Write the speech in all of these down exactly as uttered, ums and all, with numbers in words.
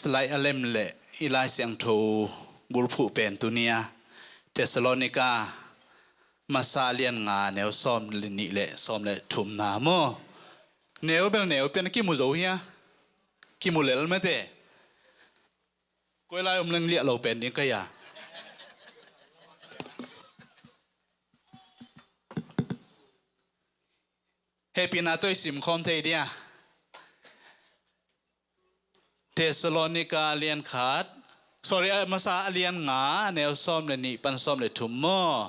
Slide a lem leh i Lai Siangtho bulphuh pen tuni-a Thessalonika masa a lian nga neu sawm le nih le sawm le thumna maw? Neu bel neu pian a kimu zo hia? Kimu lel mate. Koi lai om leng liah lo pen ding ka hia? Hehpihna tawh i simkhawm thei dia. Thessalonika lian khat, sorry, a masa a lian nga neu sawm le nih pan sawm le thum maw?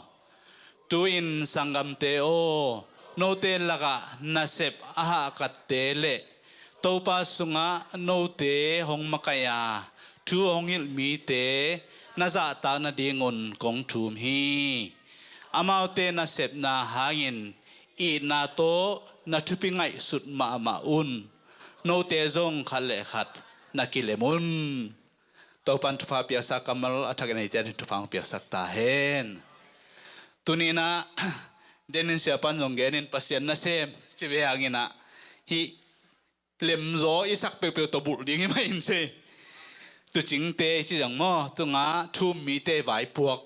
Tu-in sanggamte aw, note lakah nasep a hahkatte le Topa sungah note hong makaih a thu hong hilh mite na zahtak nadingun kong thum hi. Amaute nasepna hangin itna tawh na thupi ngaihsut mahmah un. Note zong khat le khat na kilem un. Topan thupha piaksa kammal a thak in eite ading thupha hong piaksak ta hen. Tuni-in ah denin siapan zong genin Pasian nasem ci ve hangin ah hih lemzaw i sak peuhpeuh tawh bulh ding hi mah in ci. Tuucingte i ci zong maw, tu-in ah thu-um mite vaipuak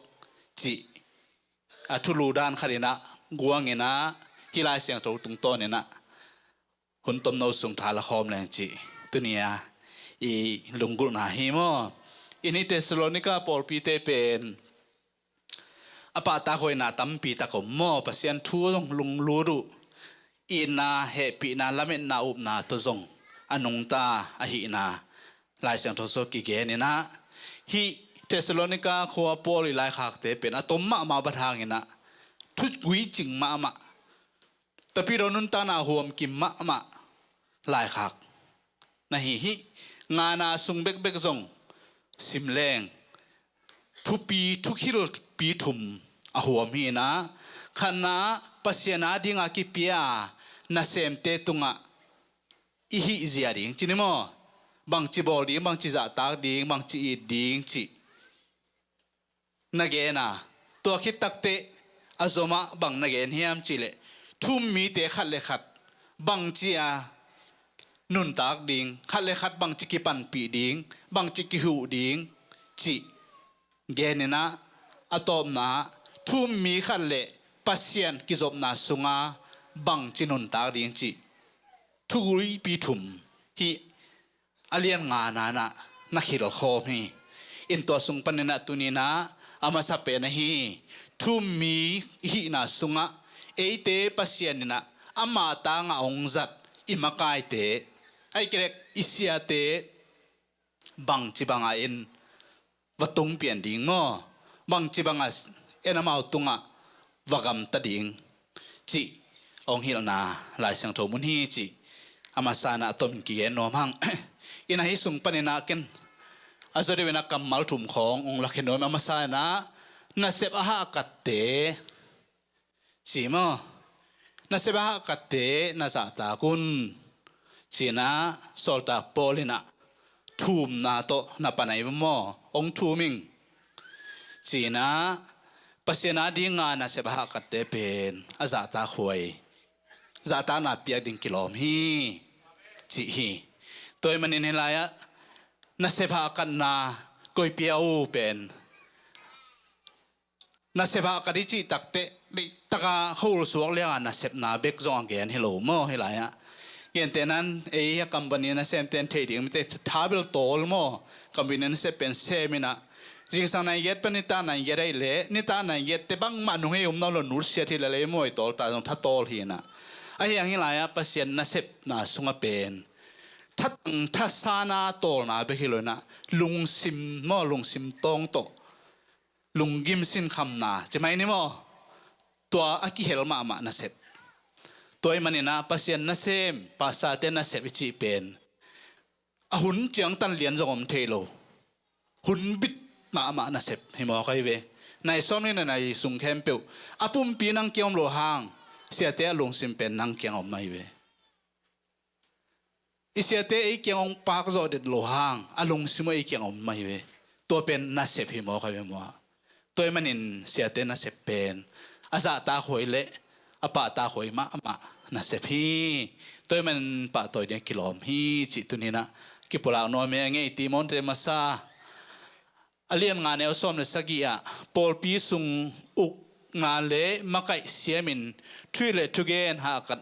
cih a thulu dan khat in ah guangin ah hih Lai Siangtho tungtawnin ah hun tomno sung tha la khawm leng cih tuni-a i lunggulhna hi maw? I ni Thessalonika pawlpite pen a pahtakhuaina tampi tak om maw? Pasian thu zong lunglut uh, itna, hehpihna, lametna, upna tawh zong a nungta ahihna Lai Siangtho sung kigen in ah hih Thessalonika khua Paul i laikhakte pen a tom mahmah bang hangin ah thugui cing mahmah, Tapidaw nuntakna huam kim mahmah laikhak na hi hi. Ngana sung bekbek zong sim leng thupi, thukhilpi thum a huam hi in ah, khatna ah Pasian a dinga kipia nasemte tungah i hih zia ding ci ni maw? Bangci bawl ding, bangci zahtak ding, bangci it ding cih na gen a, tua khit takteh a zomah bang na gen hiam cih leh thu-um mite khat le khat bangci a nuntak ding, khat le khat bangci kipanpih ding, bangci kihuh ding cih gen in ah, a tawpna ah thu-um mi khat le Pasian kizopna sunga bangci nuntak ding cih thuguipi thum hih a lian ngana in ah na khilkhawm hi. In tua sung panin ah tuni-in ah a masa pen ahi thu-um mi i hihna sungah eite Pasian in ah ama tangah hong zat i makaite, ahih kei leh i siate bangci banga en va tung pian ding maw? Bangci banga en amau tungah va gamta ding cih hong hilhna Lai Siangtho mun hi cih a masa in ah a tomin kigen nuam hang. In ah hih sung panin ah ken a zaw deuhin ah kammal thum khawng hong lakhia nuam. A masa in ah nasep a hahkatte ci maw? Nasep a hahkatte na zahtak un ci-in ah sawltak Paul in ah thumna tawh na pan ahi maw? Hong thum ing ci-in ah Pasian a dinga nasep a hahkatte pen a zahtakhuai, zahtakna piak ding kilawm hi cih hi. Tua ahih manin hih lai-ah nasep hahkatna koipi a uh pen nasep hahkat i cih takteh deihtaka khua-ul suak lianga nasepna bek zong a gen hi lo maw hih lai-ah? Gentehna in ei a company nasemte in theih ding mite tha bel tawl maw? Company nasep pen sem in ah zingsang nai giat pan nitak nai giat ahih leh nitak nai giatte bangmah nunghei um nawn lo, nutsiat hi lel ei maw, i tawl ta zong tha tawl hi in ah. Ahi hang hih lai-ah Pasian nasepna sungah pen thatang thasana tawlna bek hi lo in ah lungsim maw, lungsim tawng tawh lunggim sinkhamna ci mai ni maw? Tua a kihel mahmah nasep. Tua ahih manin ah Pasian nasem, pastorte nasep i cih pen a hun ciangtan lian zong om thei lo, hun bit mahmah nasep hi mawk ahi ve. Nai sawm ni na nai sung khempeuh a pumpi nang kiang om loh hang siate a lungsim pen nang kiang om ahi ve. I siate ei kiang hong pak zawh det loh hang a lungsim uh ei kiang om mah hi ve. Tua pen nasep hi mawk ahi ve maw? Tua ahih manin siate nasep pen a zahtakhuai le a pahtakhuai mahmah nasep hi. Tua ahih manin pahtawi ding a kilawm hi cih tuni-in ah kipulak nuam hi. A ngei Timoti masa a lian nga neu sawm le sagih ah, pawlpi sung ukna le makaih siamin thuhilh le thugen hahkat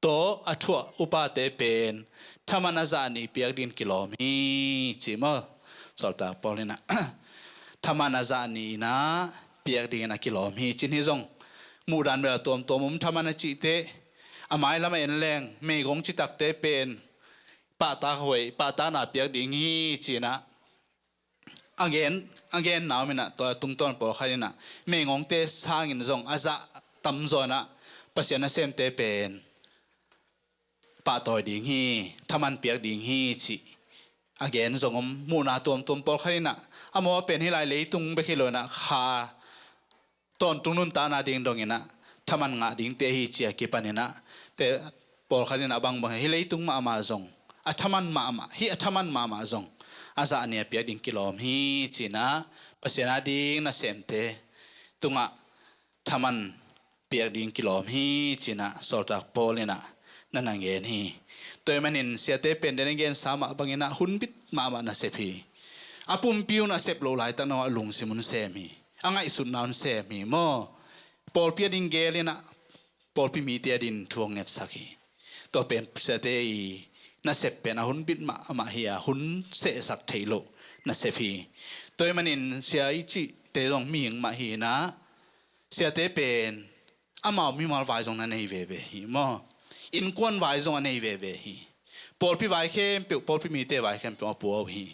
tawh a thuah upate pen thaman a zah nih piak dingin kilawm hi, ci maw? Sawltak Paul in ah thaman a zah nih in ah piak dingin a kilawm hi, ci-in hi zong muhdan bel a tuamtuam om. Thaman a cihte a mailam a en leng meigong citakte pen pahtak huai, pahtakna piak ding hi, ci-in ah a gen, a genna om in ah, tua tungtawn pawlkhat in ah meigongte sangin zong a zah tamzaw in ah Pasian nasemte pen pahtawi ding hi, thaman piak ding hi, cih a gen zong om. Muhna tuamtuam pawlkhat in ah, amau pen hih lai leitung bek hi lo in ah, kha tawntung nuntakna ding dong in ah thaman ngah dingte hi, ci-a kipan in ah, te pawlkhat in ah bangbang hih leitung mahmah zong, a thaman mahmah, hih a thaman mahmah zong a zah nih a piak ding kilawm hi, ci-in ah Pasian a ding nasemte tungah thaman piak ding kilawm hi, ci-in ah Sawltak Paul in ah na na gen hi. Tua ahih manin siate pen den a gensa mah bangin ah hun bit mahmah nasep hi. A pumpi un a sep loh laitak nong a lungsim un sem hi. A ngaihsutna un sem hi maw? Pawlpi a ding gel in ah, pawlpi mite a ding thu hong ngetsak hi. Tua pen siate i nasep pen a hun bit mahmah hi a, hun sehsak theih loh nasep hi. Tua ahih manin sia i cihte zong mihing mah hi in ah, siate pen amau mimal vai zong na nei veve hi maw? Innkuan vai zong a nei veve hi. Pawlpi vai khempeuh, pawlpi mite vai khempeuh a pua uh hi.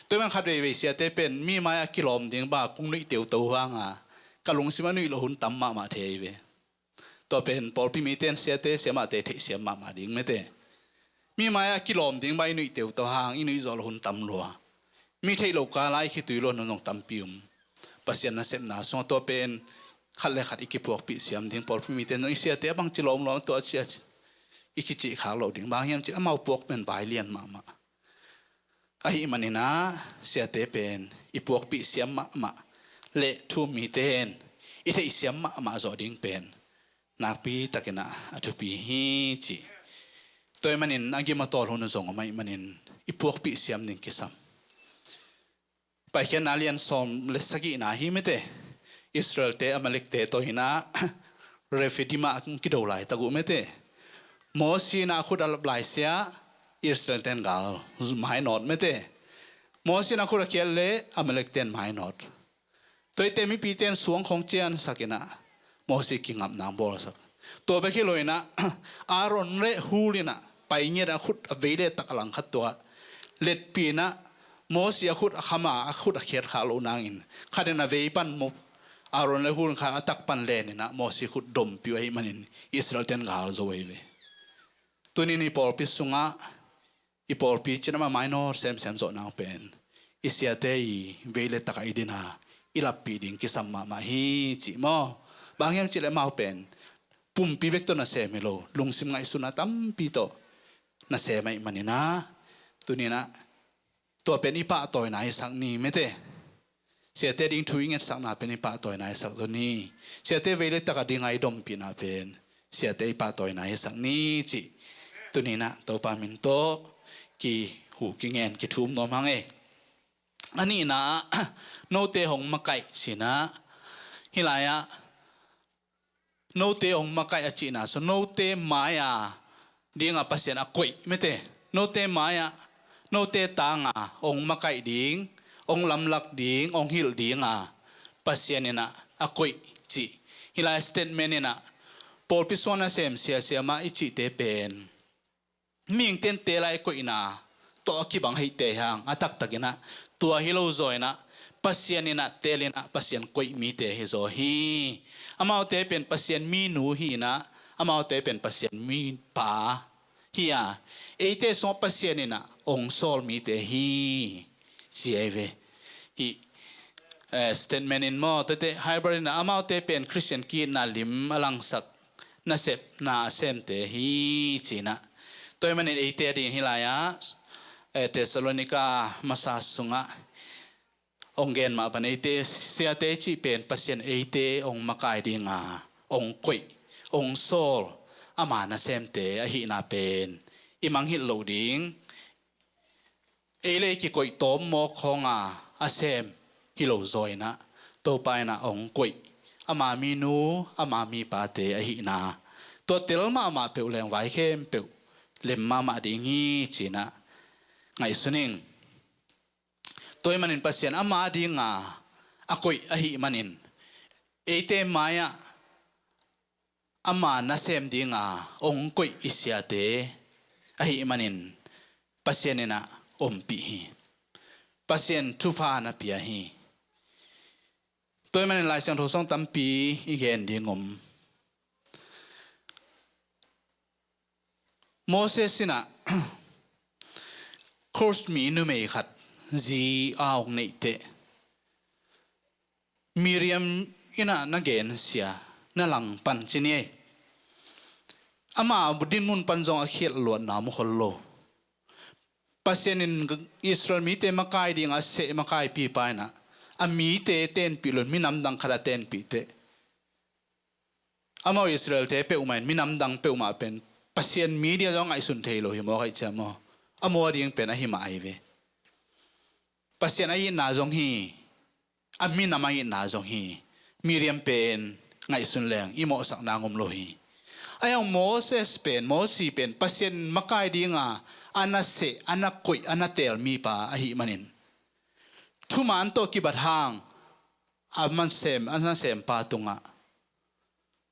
Tua ahih manin khat veivei siate pen mi mai-ah kilawm ding bang a kong nuih teuto hang a, ka lungsim a nuih loh hun tam mahmah thei hi ve. Tua pen pawlpi mite in siate siamahte theihsiam mahmah ding mete. Mi mai-ah kilawm ding bang i nuih teuto hang, i nuih zawh loh hun tam lua. Mi theih loh kal ah i khitui luan hun zong tampi om. Pasian nasepna sungah tua pen khat le khat i kipuakpih siam ding, pawlpi mite in zong i siate a bangci lawmlawm tua ci a ci, i kicih khak loh ding. Bang hiam cih leh amau puak pen vai lian mahmah. Ahih manin ah siate pen i puakpih siam mahmah le thu-um mite in i theihsiam mahmah zawh ding pen nakpi takin ah a thupi hi, ci. Tua ahih manin a gim a tawl hun zong om ahih manin i puakpih siam ding kisam. Paikhiatna lian sawm le sagihna hi mete. Israel-te Amalek-te tawh in ah Rephidim ah kido laitak uh mete. Mosi in ah a khut a lap laisiah Israel-te in gal mainawt mete. Mosi in a khut a khiat leh Amalek-te in mainawt. Tua ahih teh mipite in suang khawng ciansak in ah Mosi kingapna bawlsak. Tua bek hi lo in ah Aaron le Hur in ah pai ngiat a khut a vei le tak a langkhat tua letpih in ah Mosi a khut a kham a, a khut a khiat khak loh nangin khat in a vei pan mo, Aaron le Hur in khat a tak pan len in ah Mosi khut dompih uh ahih manin Israel-te in gal zo ahi ve. Tuni-in i pawlpi sungah i pawlpi cinam a mainawt semsem zawh nang pen i siate i vei le tak a i din a i lappih ding kisam mahmah hi, cih maw? Bang hiam cih leh amau pen pumpi bek tawh nasem hi lo, lungsim ngaihsutna tampi tawh nasem ahih manin ah, tuni-in ah tua pen i pahtawina i sak ni mete. Siate ding thu i ngetsakna pen i pahtawina i sak zaw ni. Siate vei le tak a ding a i dompihna pen siate i pahtawina i sak ni, cih tuni-in ah Topa min tawh kihu kingen kithum nuam hang e. A nihna ah note hong makaih ci-in ah, hih lai-ah note hong makaih a cihna sung, note mai-a ding a Pasian a koih mete. Note mai-ah, note tang a hong makaih ding, hong lamlak ding, hong hilh ding a Pasian in ah a koih cih hih lai statement in ah pawlpi sungah nasem siasia mah i cihte pen mihingte in teel a i koihna tawh a kibang hi teh hang, a taktak in ah tua hi lo zaw in ah Pasian in ah teel in ah Pasian koih mite hi zaw hi. Amaute pen Pasian minu hi in ah, amaute pen Pasian mipa hi a, eite sungah Pasian in ah hong sawl mite hi, ci ahi ve. Hih, eh, statement in maw, tua teh Hebrew in ah amaute pen Khristian ki-itna lim a langsak nasepna a semte hi, ci-in ah. Tua ahih manin eite a ding hih lai-ah, eh, Thessalonika masa sungah hong gen mah bang eite siate cih pen Pasian eite hong makai ding a, hong koih, hong sawl, ama nasemte ahihna pen i mangngilh loh ding, ei le ei kikoih tawm mawk khawng a sem hi lo zaw in ah, Topa in ah hong koih ama minu, ama mipate ahihna, tua tel mahmah peuh leng vai khempeuh lem mahmah ding hi ci-in ah ngaihsun ing. Tua ahih manin Pasian ama dinga a koih ahih manin, eite mai-ah ama nasem dinga hong koih i siate ahih manin, Pasian in ah ompih hi. Pasian thupha na pia hi. Tua ahih manin Lai Siangtho sung tampi i gen ding om. Moses in ah Cush mi numei khat zi a hong neih teh, Miriam in ah na gensia, na langpan ci ni ei. Ama dinmun pan zong a khialh luatna om khol lo. Pasian in Israel mite makai dinga a seh makaipipa in ah, a mite tenpih lo-in minam dang khat a tenpih teh, amau Israelte peuhmah in minam dang peuhmah pen Pasian mi dia zong ngaihsun thei lo hi mawk ahih ciang maw. A maw ding pen ahi mah ahi ve. Pasian a itna zong hi, a minam a itna zong hi. Miriam pen ngaihsun leng i mawhsak nang om lo hi. A hang Moses pen, Mosi pen Pasian makai dinga a na seh, a na koih, a na teel mipa ahih manin, thuman tawh kibat hang a man sem, a na sempa tungah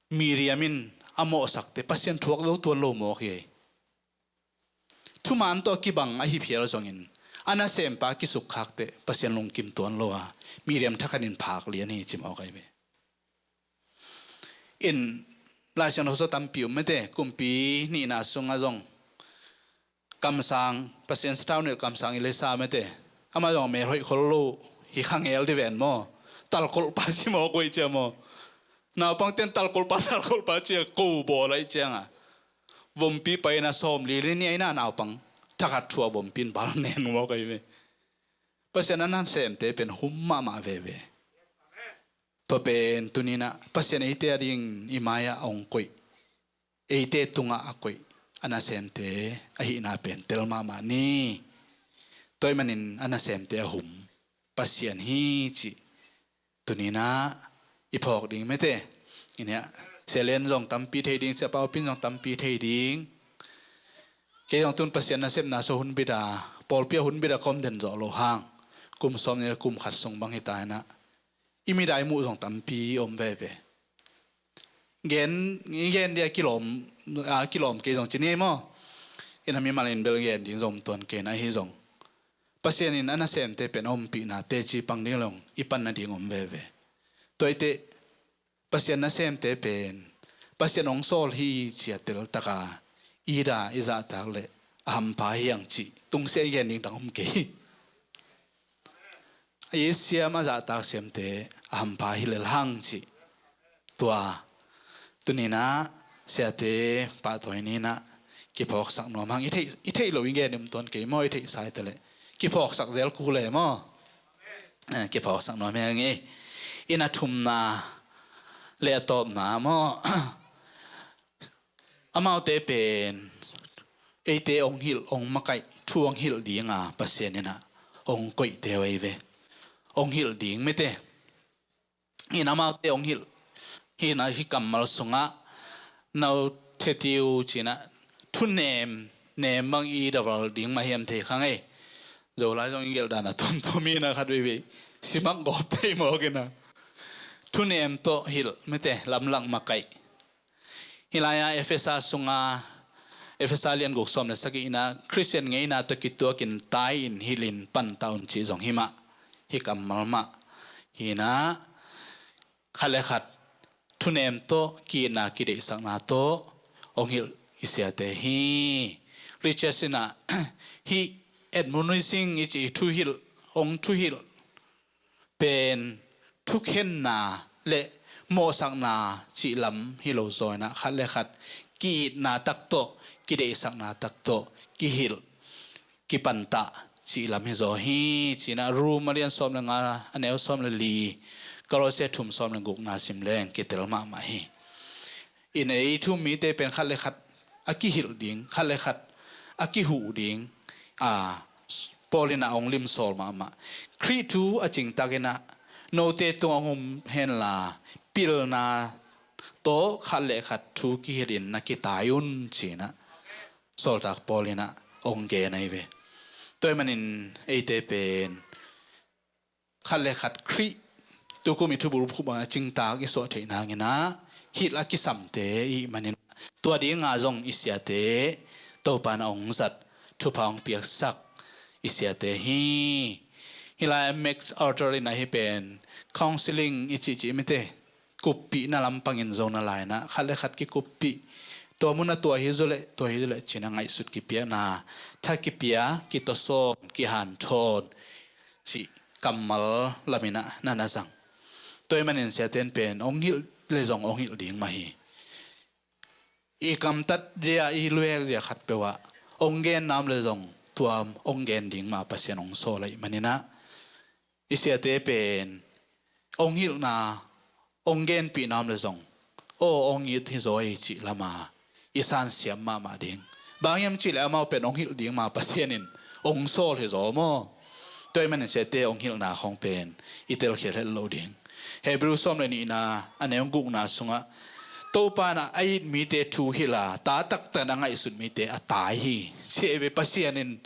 Miriam in a mawhsakte Pasian thuak zo tuan lo mawk hi. Thuman tawh kibang ahi phial zongin a nasempa kisukkhak teh Pasian lungkim tuan lo a, Miriam thakhat in phak lian hi ci mawk ahi ve. In Lai Siangtho sung tampi um mete, kumpi nihna sungah zong kamsang, Pasian sathau nelh kamsang Elisha mete, amah zong a mel hoih khol lo hi kha ngel di ven maw. Talkolhpa ci mawk uh ahih ciang maw. Naupangte'n talkolhpa, talkolhpa ci-a ko bawl ahih ciangah vompi pai-in a sawmli le nih a ina naupang thakhat thu-a vompi in bal nen mawk ahi ve. Pasian a nasemte pen hum mahmah veve. Tua pen tuni-in ah Pasian eite ading i mai-ah a hong koih, eite tungah a koih a nasemte ahihna pen tel mahmah ni. Tua ahih manin a nasemte a hum Pasian hi cih tuni-in ah i phawk ding mete. Ina, Selen zong tampi thei ding, Sia Pau Pin zong tampi thei ding. Kei zong tun Pasian nasepna sung hun bit a, pawlpi a hun bit a ka om den zawh loh hang, kum sawmnih le kum khat sung bang hi ta-in ah, i midai muh zong tampi om veve. Gen, i gen dia kilawm, a kilawm kei zong ci ni ei maw. Ina, mimal in bel gen ding zong om tuan kei na hi zong, Pasian in a nasemte pen a ompihna teci pang ding le hong i pan nading om veve. Tua hi teh Pasian nasemte pen Pasian hong sawl hi ci-a teltak a i da i zahtak leh a hampha hi hang cih tungsiah i gen ding dang om kei. A i siam a zahtak siamte a hampha hi lel hang cih tua tuni-in ah siate pahtawi ni-in ah kiphawksak nuam hang. I theih, i theih loh i gen om tuan kei maw, i theihsa hi taleh kiphawksak zel kul e maw. Eh, kiphawksak nuam hi hang ei. Ina, thumna le a tawpna maw, amaute pen eite hong hilh, hong makaih, thu hong hilh dinga Pasian in ah hong koihte uh ahi ve. Hong hilh ding mete. Ina, amaute hong hilh. Hi-in ah hih kammal sungah, "Na ut thetiu," ci-in ah, thunem, nem bang i daval ding mah hiam thei kha ngei. Zolai zong i gelh dan a tuamtuam hi-in ah khat veivei simak gawp thei mawk ina. Thunem tawh hilh mete, lamlak makaih. Hih lai-a Efesa sunga, Efesa lian guk sawm le sagih ina, Khristian ngeina tawh kituakin tai-in hilhin panta un cih zong hi mah, hih kammal mah. Hi-in ah khat le khat thunem tawh, ki-itna kideihsakna tawh hong hilh i siate hi. Richard in ah, hih admonishing i cih thuhilh, hong thuhilh pen thukhenna le mawhsakna cih lam hi lo zaw in ah, khat le khat ki-itna tak tawh, kideihsakna tak tawh kihilh, kipantah cih lam hi zaw hi ci-in ah, Rom a lian sawm le nga, a neu sawm le li, Kolose thum sawm le gukna sim leng kitel mahmah hi. Ina, ei thu-um mite pen khat le khat a kihilh ding, khat le khat a kihuh ding, a, Paul in ah hong limsawl mahmah. Khrih thu a cingtak in ah note tungah hong om henla, pilna tawh khat le khat thu kihilhin na kitai un ci-in ah Sawltak Paul in ah hong gen ahi ve. Tua ahih manin eite pen khat le khat Khrih tukum i thubulphuh bang a cingtak i suah theih nangin ah hilh a kisamte i hih manin ah tua dinga zong i siate Topa in ah hong zat, thupha hong piaksak i siate hi. Hih lai MacArthur in ah hih pen counseling i cihcih mite, kuppihna lampangin zong na lai-in ah khat le khat kikuppih, tua munah tua hi zaw leh, tua hi zaw leh ci-in ah ngaihsut kipiakna, tha kipia, kitawsawm, kihanthawn cih kammal lamin ah na na zang. Tua ahih manin siate in pen hong hilh le zong hong hilh ding mah hi. I kamtat zia, i luek zia khatpeuh ah hong genna om le zong tua hong gen ding mah Pasian hong sawl ahih manin ah i siate pen hong hilhna, hong genpihna om le zong, aw, hong it hi zaw ei cih lama i sansiam mahmah ding. Bang hiam cih leh amau pen hong hilh ding mah Pasian in hong sawl hi zaw maw? Tua ahih manin siate hong hilhna khawng pen i telkhial het loh ding. Hebrew sawm le nihna a neu gukna sungah Topa in ah a it mite thu hilh a, ta taktak in a ngaihsut mite a tai hi, ci hi ve. Pasian in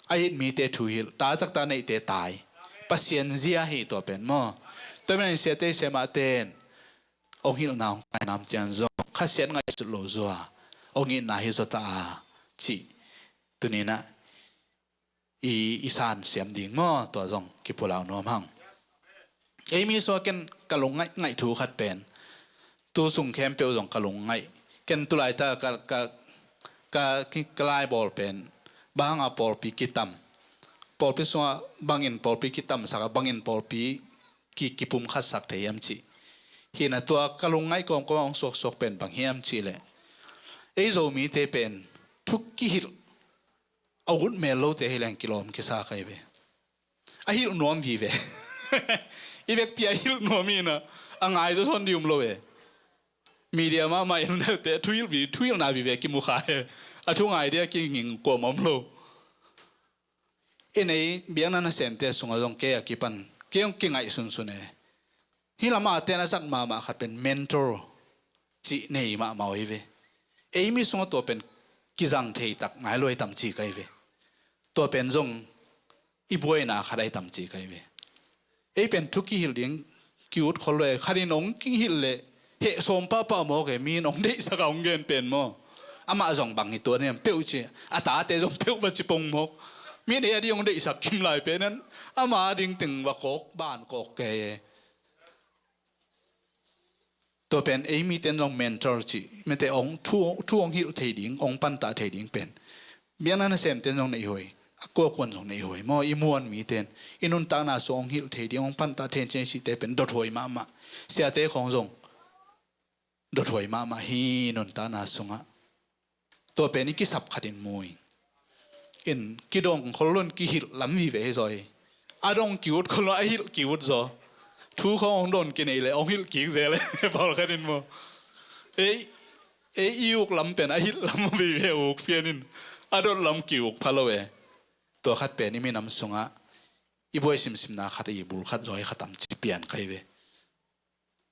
a it mite thu hilh, ta taktak a neihte tai. Pasian zia hi tua pen maw? Tua ahih manin siate, siamahte in hong hilhna hong taina om ciang zong khasiat ngaihsut lo zaw a, hong itna hi zaw ta a, cih tuni-in ah i, i sansiam ding maw? Tua zong kipulak nuam hang. Ei mi sungah ken ka lungngaih ngaih thu khat pen, tu sung khempeuh zong ka lungngaih. Ken tu laitak ka, ka, ka, ka laibawl pen bang hanga pawlpi kitam, pawlpi sungah bangin pawlpi kitamsak a, bangin pawlpi ki, kipumkhatsak thei hiam cih. Hi-in ah tua ka lungngaih kawmkawm a hong suaksuak pen bang hiam cih leh, ei Zomite pen thu kihilh a ut mel lote hi leng kilawm kisa ka hi ve. A hilh nuam vive. I vekpi a hilh nuam hi-in ah a ngai zawsawn ding om lo e. Media mahmah in neute thu hilh vi, thu hilhna vive kimu kha e. A thu ngai dia kinging kuamah om lo. I nei biakna nasemte sungah zong kei a kipan kei hong kingaih sunsun e. Hih lam a ten a zat mahmah khat pen mentor cih nei mahmah uh hi ve. Ei mi sungah tua pen kizang thei tak nai lo ahi tam ci ka hi ve. Tua pen zong i buaina khat ahi tam ci ka hi ve. Ei pen thu kihilh ding ki-ut khol lo e. Khat in hong kihilh leh heh sawm pahpah mawk e, mi in hong deihsak a hong gen pen maw? Amah zong bang hi tuan hiam peuh ci, a tate zong peuh va ci pong mawk. Mi in ei a ding hong deihsak kim lai pen in ama a ding teng va kawk, ban kawk kei e. Tua pen ei mite in zong mentor cih, mite hong thu, thu hong hilh thei ding, hong pantah thei ding pen biakna nasemte in zong neihhuai, a kuakuan zong neihhuai maw? I muan mite in i nuntakna sung hong hilh thei ding, hong pantah thei ding cihte pen dothuai mahmah. Siate khawng zong dothuai mahmah hi nuntakna sungah. Tua pen i kisap khat in mu ing. In kidong khol lo in kihilh lam vive hi zaw hi. A dong ki-ut khol lo in a hilh ki-ut zaw. Thu khawng hong don kineih leh hong hilh kik zel e. Pawlkhat in maw? Ei, ei i uk lam pen a hilh lam vive uk pian in. A dot lam ki-uk pha lo e. Tua khat pen i minam sungah i buai simsimna khat, i bul khat zaw hi kha tam ci pian ka hi ve.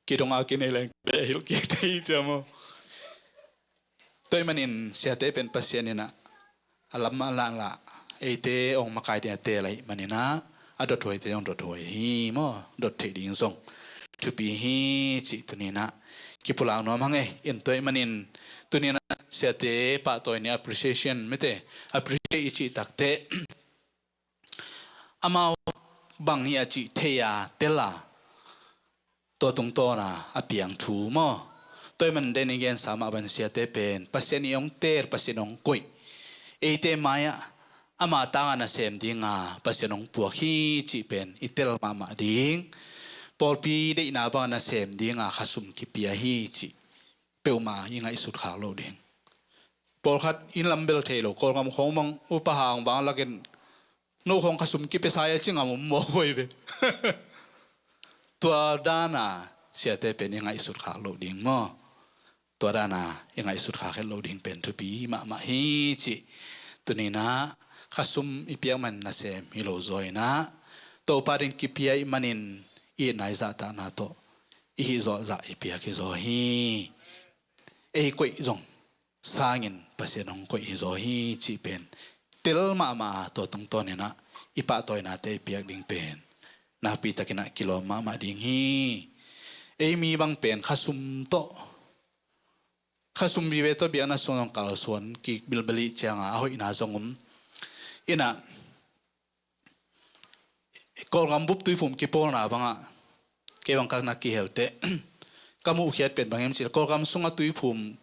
Kidong a kineih leng a hilh kik thei hi cia maw? Tua ahih manin siate pen Pasian in ah a lam a lah lah eite hong makai ding a teel ahih manin ah a dothuaite hong dothuai hi maw? Dot theih ding zong thupi hi cih tuni-in ah kipulak nuam hang e. In tua ahih manin tuni-in ah siate pahtawi ni, appreciation, mite appreciate i cih takteh amau bang hi a cih thei a tel a, tua tungtawn a a piang thu maw? Tua ahih manin den i gensa mah bang siate pen Pasian in hong teel, Pasian in hong koih, eite mai-ah ama tangah nasem dinga Pasian hong puak hi cih pen i tel mahmah ding. Pawlpi deihna bangah nasem dinga khasum kipia hi cih peuhmah i ngaihsut khak loh ding. Pawlkhat in lam bel thei lo, Kawlgam khawng bang upa hang vang lakin no khawng khasum kipia sa a ci ngam om mawk huai ve. Tua dana siate pen i ngaihsut khak loh ding maw? Tua dana i ngaihsut khak het loh ding pen thupi mahmah hi cih tuni-in ah khasum i piak man nasem hi lo zaw inah, Topa ding kipia i manin i nai zahtakna tawh i hih zawh zah i piak hi zaw hi. Ei koih zong sangin Pasian hong koih hi zaw hi cih pen tel mahmah a, tua tungtawn inah i pahtawinate i piak ding pen nakpitakinah kilawm mahmah ding hi. Ei mi bang pen khasum tawh, khasum vive tawh biakna sung zong kalsuan kibilbelih cianga a hoihna zong um inah, Kawlgam bup tuiphum kipawlna bangah kei bang ka na kihelte ka muhkhiat pen bang hiam cih leh, Kawlgam sunga tuiphum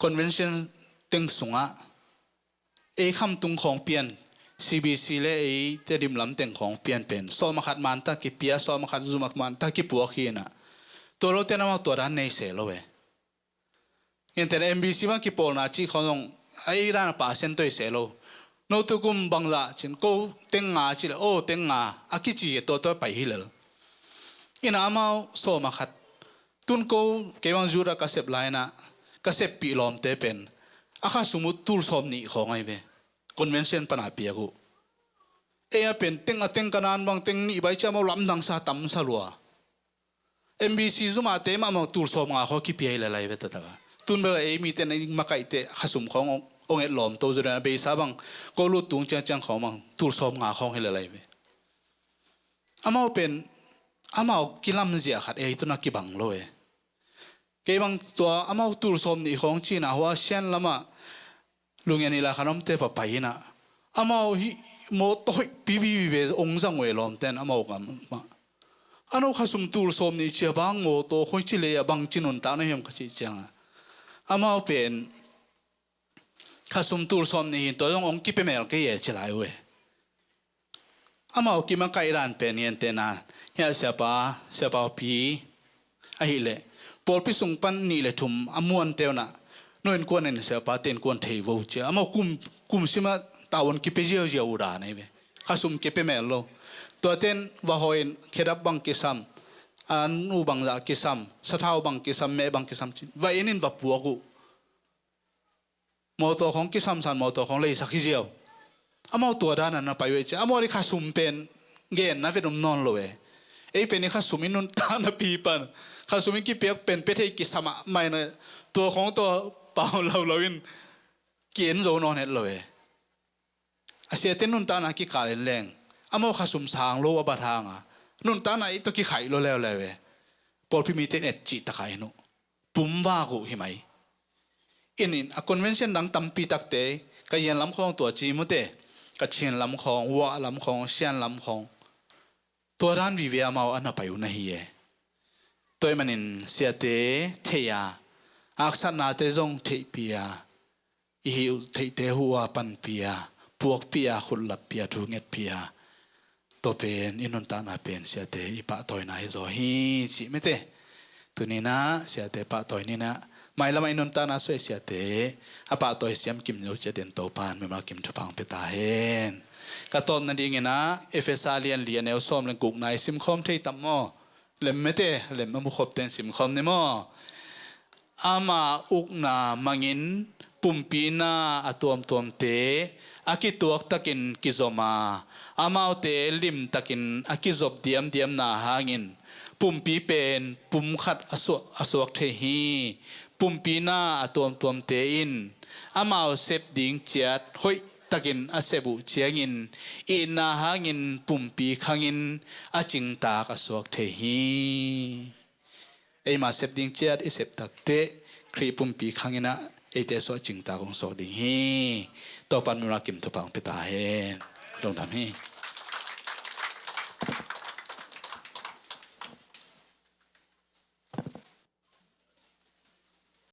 convention teng sungah ei khamtung khawng pian, C B C le ei Tedim lam teng khawng pian pen sawm a khat manta kipia, sawm a khat zum a manta kipuak hi inah, tua lote namau tua dan nei se lo e. Enten M B C bang kipawlna cih khawng zong a ei dan a pahsen toi se lo. No tukum bangzah cin ko teng nga cih leh, o teng nga a kici e, tua tua pai hi lel. Inah amau sawm a khat. Tun ko kei bang Judah ka sep lai inah ka seppih lawmte pen a khasum uh tul sawm nih khawng ahi ve. Convention pana piak uh. Ei a pen teng a teng ka nan bang teng nih bai ci amau lamdangsa tamsa lua. M B C zumate mahmah tul sawm nga khawng kipia hi lel ahi ve taktak a. Tun bel ei mite na makaihte khasum khawng ong, ong et lawm to zaw den a, beisa bang ko lut tung ciangciang khawng bang tul sawm nga khawng hi lel ahi ve. Amau pen amau kilamzia khat ei tuna kibang lo e. Kei bang tua amau tul sawm nih khawng cina hua Sian lamah Lungian ila khan omte papai inah amau hi mawtaw hoih pipipi ve ong zang uh e lawmten amau gam mah. A no khasum tul sawm nih cia bang mawtaw hoih ci lei a bang ci nuntakna hiam ka cih cianga, amau pen khasum tul sawm nih hin tua zong ong kipia mel kei e ci lai uh e. Amau kimakaih dan pen hi ente na, hiah siapa, siapa pi ahih leh pawlpi sung pan nih le thum a muan teunah, no innkuan in siapa te innkuan thei vo cia amau kum, kum simah tauan kipia ziauziau uh dan ahi ve. Khasum kipia mel lo. Tuaten va hawi in khedap bang kisam, a nu bangzah kisam, sathau bang kisam, meh bang kisam cin va in in va puak uh. Mawtaw khawng kisamsan, mawtaw khawng leisak hi ziau. Amau tua dan a na pai uh e cia amau i khasum pen genna vet om nawn lo e. Ei pen i khasum i nuntakna pi pan khasum i kipiak pen pia thei kisam ah maina tua khawng tua pau laulau in ki-en zo nawn het lo e. A siate nuntakna kikal in leng amau khasum sang lo a bat hanga nuntakna i tawh kikhaih lo leuleu e. Pawlpi mite in et cih takah in uh pum vak uh hi mai. In in a convention dang tampi takte ka Yan lam khawng tua ci mute, ka Chin lam khawng, Wa lam khawng, Sian lam khawng tua dan vive amau a na pai uh na hi e. Tua ahih manin siate thei a, aksatnate zong theihpih a, i hih uh theihte huh a panpih a, puakpih a, khutlappi a, thungetpih a, tua pen i nuntakna pen siate i pahtawina hi zaw hi cih mete. Tuninah siate pahtawi ninah mailamah i nuntakna suai siate a pahtawi siam kim zo ciat in Topan mimal kim thupha hong pia ta hen. Ka tawp nadinginah Efesa lian li a neu sawm le gukna i simkhawm thei tam maw? Lem mete, lem a mukhopte in simkhawm ni maw? Ama ukna mangin pumpi na a tuamtuamte a kituaktakin kizom a, amaute limtakin a kizop diamdiamna hangin pumpi pen pum khat a suak, a suak thei hi. Pumpi na a tuamtuamte in amau sep ding ciat hoihtakin a sep uh ciangin itna hangin pumpi khangin a cingtak a suak thei hi. Eima sep ding ciat i sep takteh Khrih pumpi khanginah eite suah cingtak hong suak ding hi. Topan mimal kim thupha hong pia ta hen. Lungdam hi.